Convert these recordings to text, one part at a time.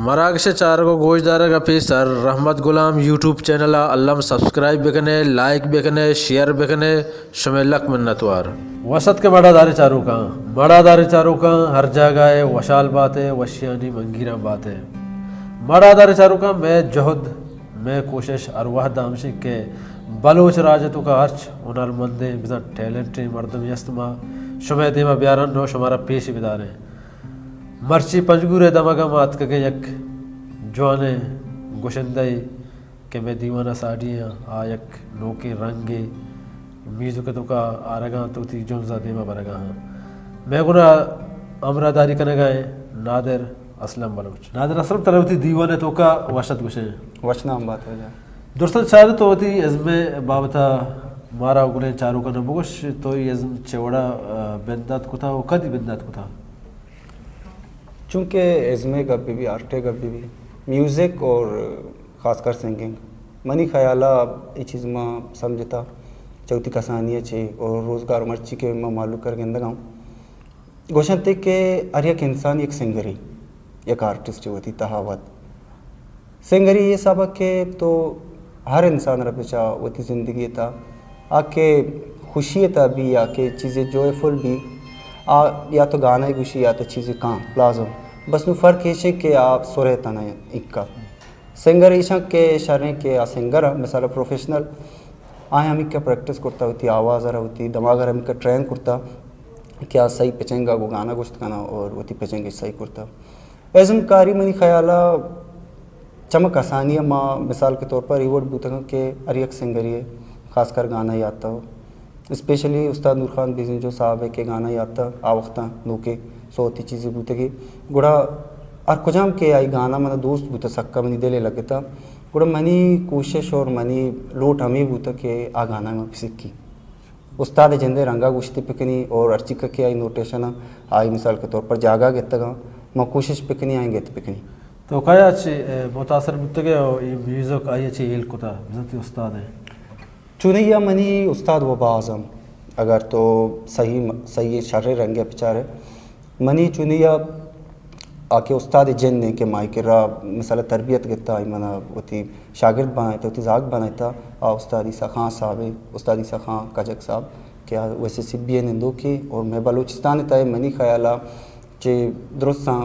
مراگش ءِ چارگ ءُ گوشدارگ ءَ پیسر رحمت غلام یوٹیوب چینل ءَ الم سبسکرائب بکنے، لائک بکنے، شیئر بکنے، شمئے لک منتوار۔ وسط کہ مڑا داریں چاروکاں، مڑا داریں چاروکاں، ہر جاگہ ءَ وشحال بات ئے، وشیانی منگیراں بات ئے۔ مڑا داریں چاروکاں، مئے جہد، مئے کوشش ہر وہد ءَ ہمش انت کہ بلوچ راج ءِ توکا ہرچ ہنرمندیں بزاں ٹیلنٹیں مردمے است، ما شمئے دیما بیارن ءُ شمارا پیش بداریں۔ مرچی پنجگور ءِ دمگ ءَ ما اتکگیں یک جوانیں گشندہ ئے کہ مئے دیوان ءَ ساڑی آں، آ یک نوکیں رنگے میوزک ءِ توکا آرگاں تو وتی جنز ءَ دیما برگا آں۔ مئے گنا ہمراہداری کنگا ایں نادر اسلم بلوچ۔ نادر اسلم، ترا وتی دیوان ءِ توکا وش اتک گوشیں۔ وش نام بات واجہ۔ درستاں چاگرد، تو وتی ازم ءِ بابت ءَ مارا گلیں چاروکاں بگوش، تو اے ازم چہ وڑا، آ، بندات کتا ءُ کدی بندات کتا؟ چونکہ ازم ءِ گپ بہ بی، آرٹ ءِ گپ بہ بی، میوزک اور خاص کر سنگنگ، منی خیال ءَ اے چیز ما سمجھتا چہ وتی کسانی ءَ چہ اور روزگار مرچی کہ ما مہلوک ءَ را گندگا اوں، گوشنت کہ ہر یک انسان یک سنگرے، یک آرٹسٹے وتی تہا وت۔ سنگری اے حساب ءَ کہ تو ہر انسان ءَ را بچا وتی زندگی ءِ تہا آ کہ خوشی ءِ تہا بی یا کہ چیزے جوائے فل بی، آ یا تو گانا ءَ گوشی یا تو چیزے کاں لازم۔ بس نوں فرق ایش کہ آ سر ءِ تہنا انکا۔ سنگر ایشاں کہ شریں کہ آ سنگر ءَ مثال پروفیشنل، آ ہمیکا پریکٹس کرتا، وتی آواز ءَ را وتی دماغ ءَ را ہمیکا ٹرین کرتا کہ آ صحیح پچنگ ءَ گوں گانا گوشت کناں اور وتی پچنگ ءَ صحیح کرتا۔ ازم کاری منی خیال ءَ چمک آسانی ءَ ما مثال کے طور پر اے وڑ بوتگاں کہ ہر یک سنگرے ءَ خاص کر گانا یات ءَ، اسپیشلی استاد نور خان بیزنجو صاحب ءَ کہ گانا یات ءَ، آ وخت ءَ نوکیں سوتی چیزے بوتگی، گڑا ہر کجام کہ آئی گانا من دوست بوتا، سکا منی دل ءَ لگتا، گڑا منی کوشش اور منی لوٹ ہمیں بوتا کہ آ گانا من بسکی۔ استاد ءِ جند ءِ رنگ ءَ گوشت بکنی اور ہرچی کہ آئی نوٹیشن ءَ آئی مثال کے طور پر جاگہ گتگاں، ما کوشش بکنی آئی گت بکنی۔ تو کیا چہ، اے، متاثر بوتگ ئے اور اے میوزک آئی چہ ہیل کتا، بزاں تئی استاد ءَ؟ چونیا منی استاد و باز ہم، اگر تو صحیح، صحیح شر رنگ ءَ بچارے، منی چونیا آ کہ استاد جند ایں کہ مائی کرا مثال تربیت گتا، آئی منا وتی شاگرد بنائیتا، وتی زاگ بنائیتا، آ استاد عیسیٰ خان صاحب ایں، استاد عیسیٰ خان کجک صاحب کہ آ ویسے سبی ءِ نندوکے اور مئے بلوچستان ءِ تہا منی خیال ءَ چہ درستاں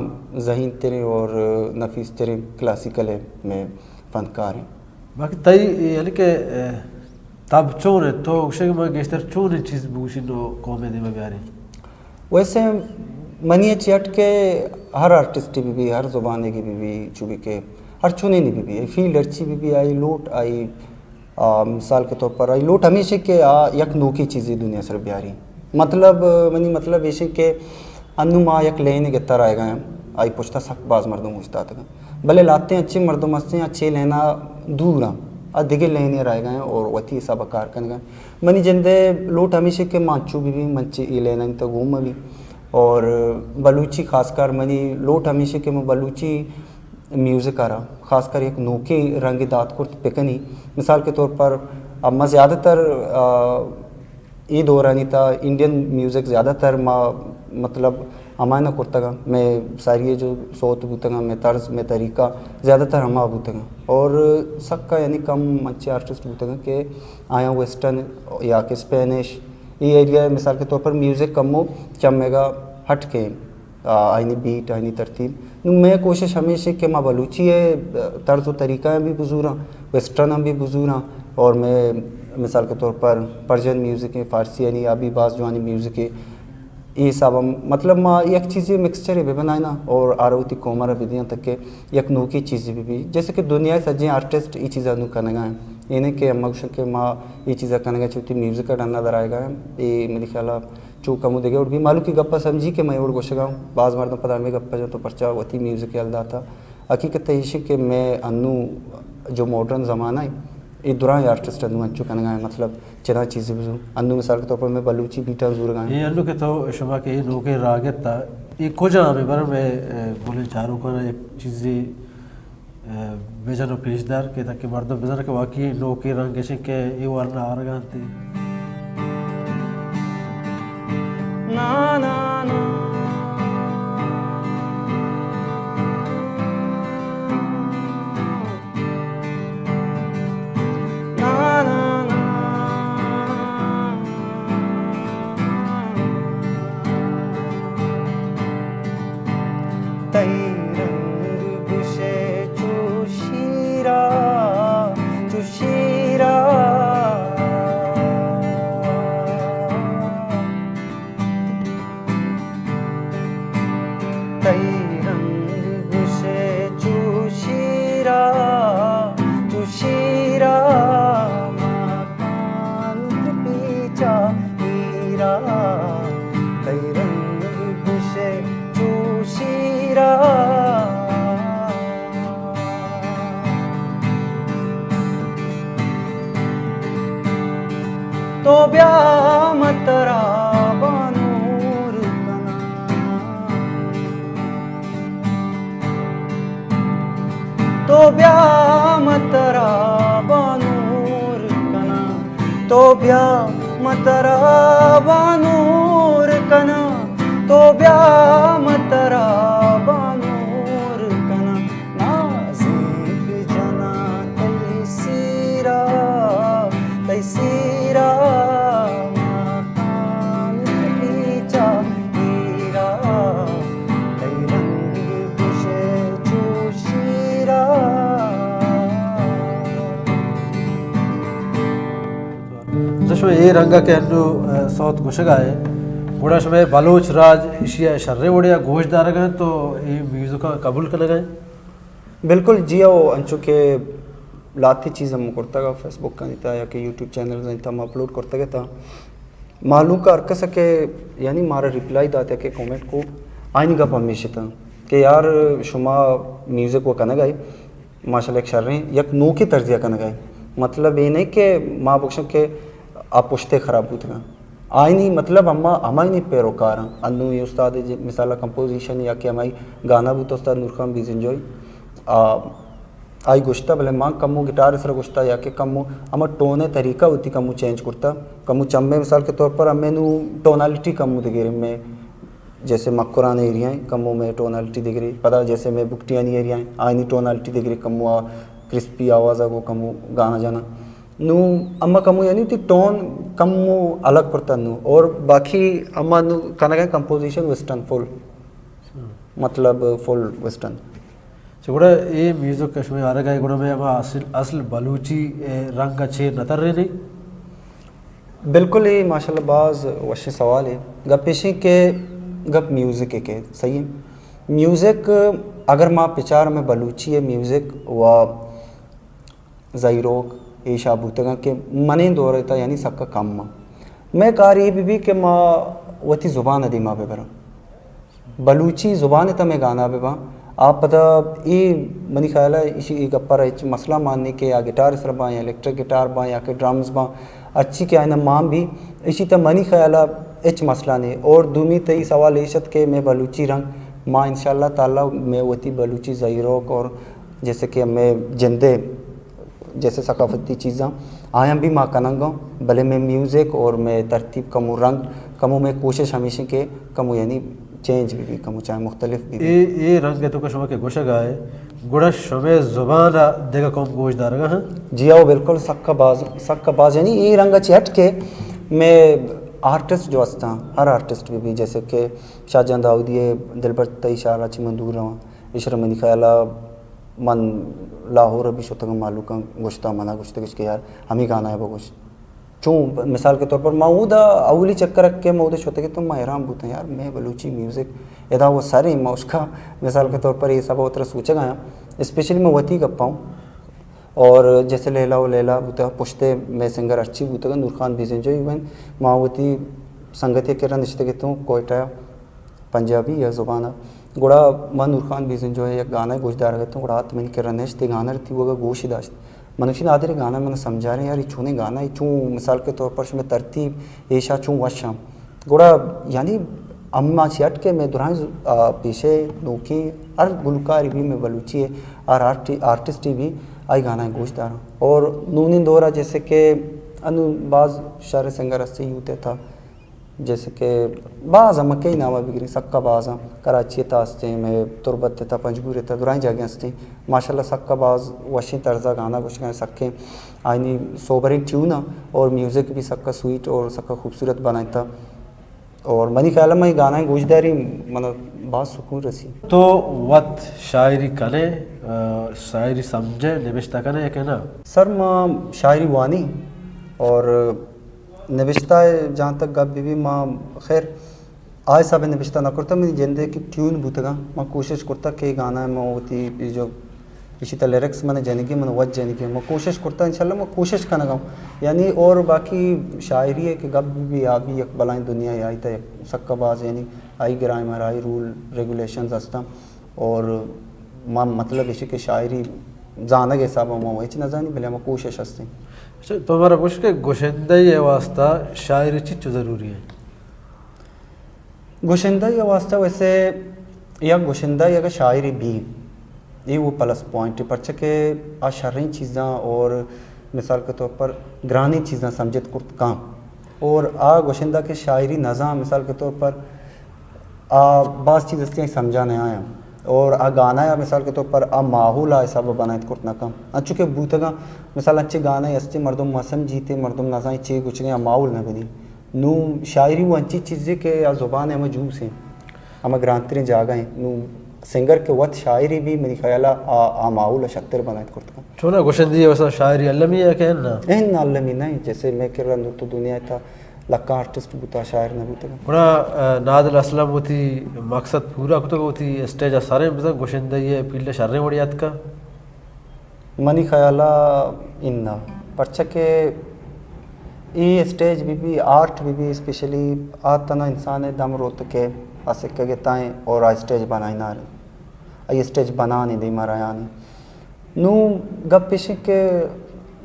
ذہین تریں اور نفیس تریں کلاسیکل ءِ مئے فنکار ایں۔ باقی تئی یعنی کہ، اے، تب چون اِنت؟ تو گوشے کہ من گیشتر چونیں چیز بگوشین و قوم ءِ دیما بیارین؟ ویسے منی چیٹ کہ ہر آرٹسٹ بہ بی، ہر زبانے کہ بہ بی، چو بی کہ ہر چونیں بہ بی، فیلڈ ہرچی بہ بی، آئی لوٹ، آئی، آ، مثال کے طور پر آئی لوٹ ہمیش کہ آ یک نوکی چیزے دنیا سر بیاری۔ مطلب، منی مطلب ایش کہ انوں ما یک لینے گتا رائگا ایں، آئی پشتا سک باز مردم اوشتاتگاں۔ بلے لہتیں اچیں مردم ہستیں، اچیں لینا دور ایں، آ دگہ لینے رائگا ایں اور وتی حسابا کار کنگا ایں۔ منی جندے لوٹ ہمیش کہ ما انچو بہ بی، من چہ اے لینانی تہ گون مہ بی۔ اور بلوچی خاص کر منی لوٹ ہمیش کہ من بلوچی میوزک ءَ را خاص کر یک نوکیں رنگے دات کرت بکنی۔ مثال کے طور پر، اب ما زیادہ تر، آ، اے دورانی تہا انڈین میوزک زیادہ تر ما، مطلب، ہمائنا کرتگاں۔ مئے ساری جو صوت بوتگاں، مئے طرز، مئے طریقہ زیادہ تر ہما بوتگاں۔ اور سکا یعنی کم انچیں آرٹسٹ بوتگاں کہ آیاں ویسٹرن یا کہ اسپینش، اے ایریا مثال کے طور پر میوزک کمو چمیگا ہٹ کے آ، آئینی بیٹ، آئینی ترتیب۔ نوں مئے کوشش ہمیش ایں کہ ما بلوچی ءِ طرز و طریقہ ہم بھی بزوراں، ویسٹرن ہم بھی بزوراں، اور مئے مثال کے طور پر پرشین میوزک ایں، فارسی یعنی آ بھی باز جوانیں میوزک ایں۔ اے حساب ہم، مطلب، ما یک چیزے مکسچرے بہ بنائیناں اور آ را وتی قوم ءَ را بدیاں تاکہ یک نوکی چیزے بہ بی۔ جیسے کہ دنیا ءِ سجیں آرٹسٹ اے چیزا نوں کنگا ایں۔ اے نہ کہ ہما گوشن کہ ما اے چیزا کنگا چہ وتی میوزک ءِ ڈنا در آئیگا ایں۔ اے منی خیال ءَ چو کمو دگہ وڑ بی، مہلوک اے گپ ءَ سمجھی کہ من اے وڑ گوشگا اوں۔ باز مردم پدا ہمے گپ ءَ جنت، تو پرچا وتی میوزک ءَ یل داتا؟ حقیقت ایش کہ مئے انوں جو ماڈرن زمانہ ایں، اے دراہیں آرٹسٹ انوں انچو کنگا ایں، مطلب، چداں چیزے بزوں۔ انوں مثال کے طور پر مئے بلوچی بیٹاں زورگا ایں۔ اے انوں کہ تو شما کہ اے نوکیں راہ گپتا، اے کجا ہمے بر مئے، اے، گلیں چاروکاں یک چیزے بجن و پیشدار کہ تاکہ مردم بزن کہ واقعی نوکیں رنگ اش کہ اے ورنا آرگا انت۔ نا، نا، نا۔ تئی رنگ گوشے چو شیرا، چو شیرا۔ تئی رنگ گوشے چو شیرا، چو شیرا، مکان پیچا ہیرا۔ تئی رنگ گوشے چو شیرا۔ تو بیا من ترا بانور کناں۔ تو بیا من ترا بانور کناں۔ تو بیا من ترا بانور کناں۔ تو بیا من ترا بانور کناں۔ نازینک جناں تئی سیرا، تئی سیرا، مکان پیچا ہیرا، تئی رنگ گوشے چو شیرا۔ تو شما اے رنگ ءَ کہ انو، ا، سوت گوشگ ءَ ئے، گڑا شما بلوچ راج ایشی ءَ شریں وڑے ءَ گوش دارگ ءَ انت، تو اے میوزک ءَ قبول کنگ ءَ ئے؟ بالکل جی، او انچو کہ لاتی چیز ہم کرتگ ءَ، فیس بک ءِ تہا یا کہ یوٹیوب چینلز ءِ تہا ہم اپلوڈ کرتگ ءَ، تہا مہلوک ءَ ہر کس ءَ کہ یعنی مارا ریپلائی دات یا کہ کمنٹ کو، آئینی گپ ہمیش اتاں کہ یار شما میوزک و کنگ ءَ ئے، ماشاءاللہ یک شریں، یک نوکیں طرزے ءَ کنگ ءَ ئے۔ مطلب اے نہ کہ ما بگشاں کہ آ پشتے خراب بوتگاں۔ آئینی مطلب ہما، ہمائینی پیروکاراں۔ انوں اے استاد ءِ جے مثال ءَ کمپوزیشن یا کہ ہمائی گانا بوت استاد نور خان بیزنجوئی، آ، آئی گوشتا، بلے ما کمو گٹار ءِ سرا گوشتا یا کہ کمو ہما ٹون ءِ طریقہ وتی کمو چینج کرتا۔ کمو چمے مثال کے طور پر ہمیں نوں ٹونالٹی کمو دگرے میں جیسے مکران ایریا ہیں، کمو میں ٹونالٹی دگرے، پدا جیسے میں بگٹیانی ایریا ہیں، آئینی ٹونالٹی دگرے، کمو آ کرسپی آواز آ گو کمو گانا جانا۔ نوں اما کمو یعنی تی ٹون کمو الگ کرتا نوں، اور باقی اما نوں کنگا کمپوزیشن ویسٹرن فل، مطلب فل ویسٹرن۔ چہ گڑا اے میوزک کہ شمئے آرگ ءَ ئے، گڑا مئے ہما اصل، اصل بلوچی، اے، رنگ ءَ چیر نہ ترینی؟ بالکل، اے ماشاءاللہ باز وشیں سوالے۔ گپ ایشیں کہ گپ میوزک ءِ کہ صحیح ہے۔ میوزک اگر ما بچار مئے بلوچی ءِ میوزک و زہیروک ایشا بوتگاں کہ منیں دور ءِ تہا یعنی سکا کم آں۔ مئے کار اے بہ بی کہ ما وتی زبان ءَ دیما بہ براں۔ بلوچی زبان ءِ تہا مئے گانا بہ باں۔ آ پدا اے منی خیال ءَ ایشی اے گپ ءَ را ہچ مسئلہ مان نیں کہ آ گٹار ءِ سر باں یا الیکٹرک گٹار باں یا کہ ڈرمز باں، ہرچی کہ آئینہ مان بی، ایشی تہا منی خیال ءَ ہچ مسئلہ نیں۔ اور دومی تئی سوال ایش ات کہ مئے بلوچی رنگ، ما انشاءاللہ تعالی مئے وتی بلوچی زہیروک اور جیسے کہ مئے جندے جیسے ثقافتی چیزاں آیاں بھی ما کننگاں، بلے مئے میوزک اور مئے ترتیب کمو رنگ کمو مئے کوشش ہمیش ایں کہ کمو یعنی چینج بھی بھی کمو چاہے مختلف بھی بھی۔ اے، اے رنگ ءِ تو کہ شما کہ گوشگ ءَ ئے، گڑا شمئے زبان ءَ دگہ قوم گوش دارگ ءَ ہاں؟ جی ہاؤ، بالکل سکا باز، سکا باز یعنی اے رنگ ءَ چہ ہٹ کے مئے آرٹسٹ جو ہستاں، ہر آرٹسٹ بھی بھی جیسے کہ شاہ جان داؤدی ءِ دلبر تئی شار ءَ چہ من دور رواں، ایشرا منی خیال ءَ من لاہور ءَ بھی شتگاں، مہلوکاں گوشتا، منا گوشتگش کہ یار ہمے گانا ءَ بگوش۔ چون مثال کے طور پر ما اودا اولی چکر ءَ کہ ما اودا شتگ اتاں، ما حیران بوتاں یار مئے بلوچی میوزک ادا وہ سر ایں، ما اشکا مثال کے طور پر اے سبا وترا سوچگ آیاں، اسپیشلی ما وتی گپاں۔ اور جیسے لیلا و لیلا بوتا، پشتے مئے سنگر ہرچی بوتگا، نور خان بیزنجو ایون ما وتی سنگتے کرا نشتگ اتوں کوئٹہ پنجابی یا زبان ءَ۔ گڑا من نور خان بیزنجو ءِ یک گانا گوش دارگ ءَ اتوں، گڑا آ من کرا نشت، اے گانا ءَ تیوگا گوش داشت۔ من گوشی نادر اے گانا من سمجھاریں یار، اے چونیں گانا، اے چون مثال کے طور پر شمئے ترتیب ایشا چون وش ہم۔ گڑا یعنی اما چہ ہٹ کے مئے درائیں ز-، آ، پیشے نوکیں ہر گلوکاری بھی مئے بلوچی ءِ ہر آرٹی-، آرٹسٹی بھی آئی گانا گوش داراں۔ اور نونیں دورا جیسے کہ انو باز شر سنگر ہستے یوتھ ءِ تھا، جیسے کہ باز ہم کئی نام بگریں، سکا باز ہم کراچی ءِ تھا ہستیں، مئے تربت ءِ تھا، پنجگور ءِ تھا، درائیں جاگہ ہستیں۔ ماشاءاللہ سکا باز وشیں طرزا گانا گوشگا، سکیں آئینی سوبریں ٹیون اور میوزک بھی سکا سویٹ اور سکا خوبصورت بنائتا۔ اور منی خیال ءَ من اے گانا گوش داری، من باز سکون رسی۔ تو وت شاعری کنے، آ، شاعری سمجھے، نبشتہ کنے کہ نا؟ سر، ما شاعری وانی اور نبشتہ ءِ جہاں تک گپ بی بی، ما خیر آ حساب ءَ نبشتہ نہ کرتا، منی جندے کہ ٹیون بوتگاں، ما کوشش کرتا کہ اے گانا ءَ ما وتی اے جو ایشی تا لیرکس من جنگی، من وت جنگی، ما کوشش کرتا، انشاءاللہ ما کوشش کنگا ہوں۔ یعنی اور باقی شاعری ءِ کہ گپ بی بی، آ بی یک بلائیں دنیا ءِ، آئی تا یک سکا باز، یعنی آئی گرامر، آئی رول ریگولیشنز ہستاں۔ اور ما مطلب ایشی کہ شاعری زانگ ءِ حساب ءَ ما ہچ نہ زانی، بلے ہما کوشش ہستیں۔ اچھا، تو مارا گوش کہ گشندہ ءِ واسطہ شاعری چچو ضروری ہے؟ گشندہ ءِ واسطہ ویسے یک گشندہ اگر شاعری بی، اے وہ پلس پوائنٹ ہے، پرچہ کہ آ شریں چیزاں اور مثال کے طور پر گرانیں چیزاں سمجھت کرت کام۔ اور آ گشندہ کہ شاعری نزان، مثال کے طور پر آ باز چیز ہستی سمجھا نہ آیاں۔ اور آ گانا یا مثال کے طور پر آ ماحول آ حساب بنائت کرت نہ کم۔ انچو کہ بوتگاں، مثال انچے گانا ہستی مردم مہ سمجھیتے، مردم نزان چے گچگیں، آ ماحول نہ بنی۔ نوں شاعری وہ انچی چیزے کہ آ زبان ءِ ہما جوس ہیں، ہما گرانتریں جاگہ ہیں۔ نوں سنگر کہ وت شاعری بی، منی خیال ءَ آ، آ ماحول ءَ شتر بنائت کرت کن۔ چونا گشندی ءِ واسطہ شاعری المی ہے کہ نا؟ اے نا، المی نہیں، جیسے میں کر رہا ہوں تو دنیا تا لکاں آرٹسٹ بوتا، شاعر نہ بوتا۔ گڑا، آ، نادل اسلم وتی مقصد پورا کتگ، وتی اسٹیج ءَ سریں بزاں گشندہ ءِ فیلڈ ءَ شریں وڑی اتکا؟ منی خیال ءَ اناں، پرچہ کہ اے اسٹیج بی بی، آرٹ بی بی، اسپیشلی آ تنا انسان ءِ دم روت کہ آ سکگ ءِ تائیں اور آ اسٹیج بنائینار، آئی اسٹیج بنانی دیما ریانی۔ نوں گپ ایش کہ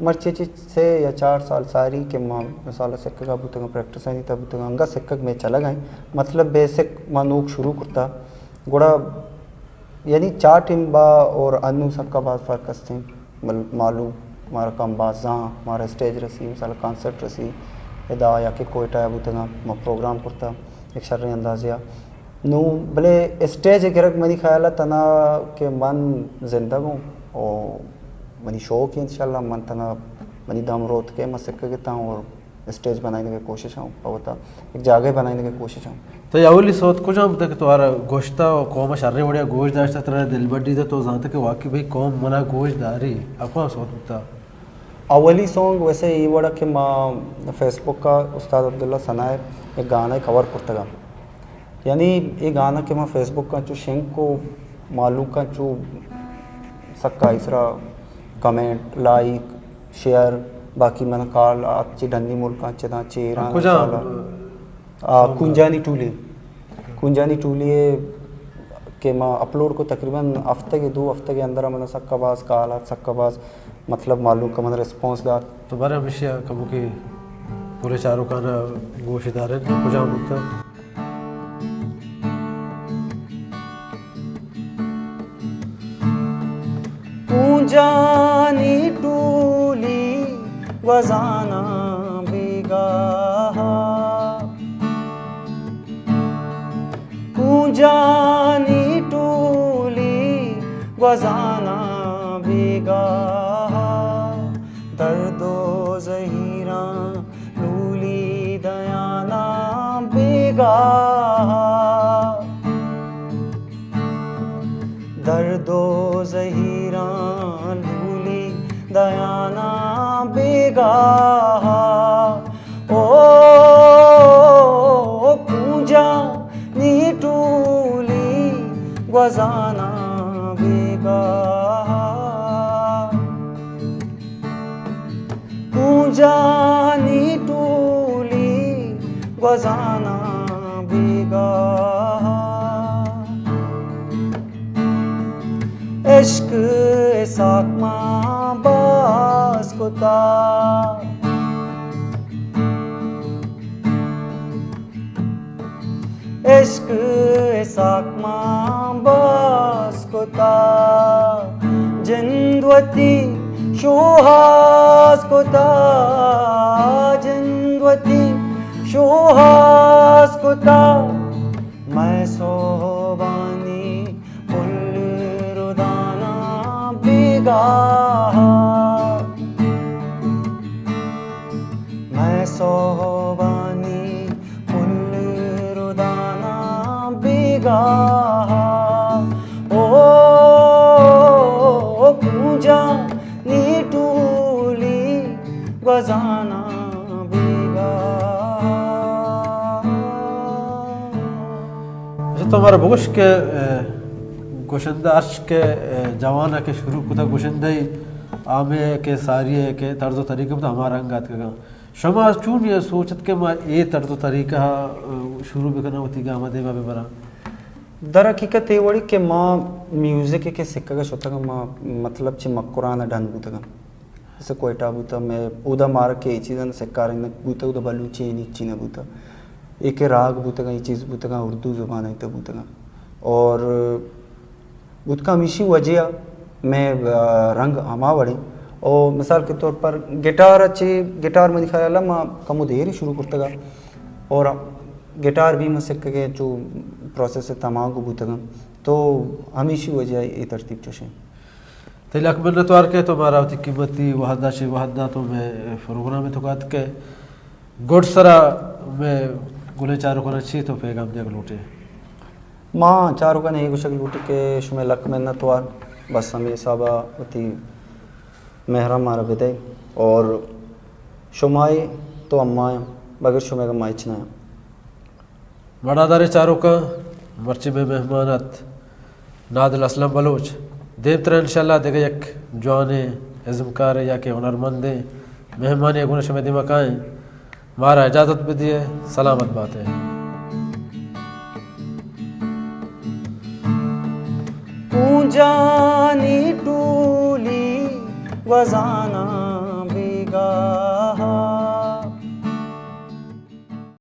مرچی چی سے یا چار سال ساری کہ ما مثال سکگا بوتگاں، پریکٹسانی تا بوتگاں، انگا سکگ میں چلگ آئیں، مطلب بیسک ما نوک شروع کرتا، گڑا یعنی چا ٹیم با اور انوں سکا باز فرق ہستیں۔ مل-، معلوم مارا کم باز زاں، مارا اسٹیج رسی، مثال کانسرٹ رسی، ادا یا کہ کوئٹہ ءَ بوتگاں، ما پروگرام کرتا یک شریں اندازے ءَ۔ نوں بلے اسٹیج ءِ گرگ منی خیال ءَ تنا کہ من زندگ ہوں اور منی شوق ہے انشاءاللہ، من تنا منی دم روت کہ من سکگ اتاں اور اسٹیج بنائینگ ءِ کوشش ہوں، پہ وتا یک جاگہ بنائینگ ءِ کوشش ہوں۔ تو اولی سوت کجام بوتا کہ تو آرا گوشتا و قوم شریں وڑیا گوش داشتا، ترا دلبڈی دا، تو زانتا کہ واقعی بھئی قوم منا گوش داری، اکوان سوت بوتا؟ اولی سونگ ویسے ای وڑا کہ ما فیس بک ءَ استاد عبداللہ ثنا ءِ یک گانا کور کرتگا۔ یعنی اے گانا کہ ما فیس بک ءَ چو شنگ کو، مہلوک ءَ چو سکا ایسرا کمنٹ، لائک، شیئر، باقی من کال آت چہ ڈنی ملکاں، چہ داں چہ ایران، کجام؟ سالا۔ آ، سونگ؟ کونجانی ٹولی۔ کونجانی ٹولی ءَ کہ ما اپلوڈ کو تقریباً ہفتگ ءَ، دو ہفتگ ءَ اندر ءَ من سکا باز کال آت، سکا باز مطلب مہلوک ءَ من ریسپانس دات۔ تو بارے ہمیشہ کمو کہ پورے چاروکانا گوش دارن کجام بوتا؟ کونجانی ٹولی گوزاناں بیگاہ، کونجانی ٹولی گوزاناں بیگاہ، درد و زہیراں لولی دیاناں بیگاہ، درد و زہیراں لولی دیاناں بیگاہ۔ او کونجانی ٹولی گوزاناں بیگاہ، کونجانی ٹولی گوزاناں بیگاہ۔ عشق اسحاق ماں باز کتا، عشق اسحاق ماں باز کتا، جند وتی شوہاز کتا، جند وتی شوہاز کتا۔ مئے سہبانی پل روداناں بیگاہ، مئے سہبانی پل بگوش کہ، اے، گوشندہ ہرچ کہ، اے، جوان ءَ کہ شروع کتگ گوشندہی، آ مئے کہ ساری ءِ کہ طرز و طریقہ بوتگ ہما رنگ ءَ اتکگاں۔ شما چونی ءَ سوچت کہ ما اے طرز و طریقہ ءَ، اے، شروع بکناں، وتی گام ءَ دیما ببراں؟ در حقیقت اے وڑی کہ ما میوزک ءَ کہ سکگ ءَ شتگاں، ما مطلب چہ مکران ءَ ڈن بوتگاں۔ جیسے کوئٹہ بوتہ، مئے اودا مارا کہ اے چیزاں سکارینگ بوتہ، اودا بلوچی ءَ ہچی نہ بوتہ۔ اے کہ راگ بوتگاں، اے چیز بوتگاں، اردو زبان ءَ تہ بوتگاں۔ اور بوتگاں ہمیشی وجہ ءَ مئے، آ، رنگ ہما وڑیں۔ اور مثال کے طور پر گٹار ءَ چہ، گٹار منی خیال ءَ ما کمو دیر شروع کرتگا۔ اور گٹار بھی ما سکگ ءَ چو پروسیس ءَ تمام کو بوتگاں۔ تو ہمیشی وجہ ءَ اے ترتیب چوشیں۔ تئی لک منتوار کہ تو مارا وتی قیمتی وہد ءَ چہ وہد ءَ تو مئے پروگرام ءِ توکا اتکئے۔ گڈ سرا مئے گلیں چاروکاں چی تو پیغام دیگ لوٹئے؟ ما چاروکاں اے گوشگ لوٹیں کہ شمئے لک منتوار، بس ہمے حساب ءَ وتی مہراں مارا بدئے اور شمائے تو امایاں، بغیر شمئے گا ما ہچ نہ آں۔ مڑاداریں چاروکاں، مرچی مئے مہمان ات نادل اسلم بلوچ۔ دیمترا انشاءاللہ دگہ یک جوانیں ازمکارے یا کہ ہنرمندیں مہمانے گون شمئے دیما کائیں۔ مارا اجازت بدیئے، سلامت باتئے۔ پونجانی ٹولی گوزاناں بیگاہ۔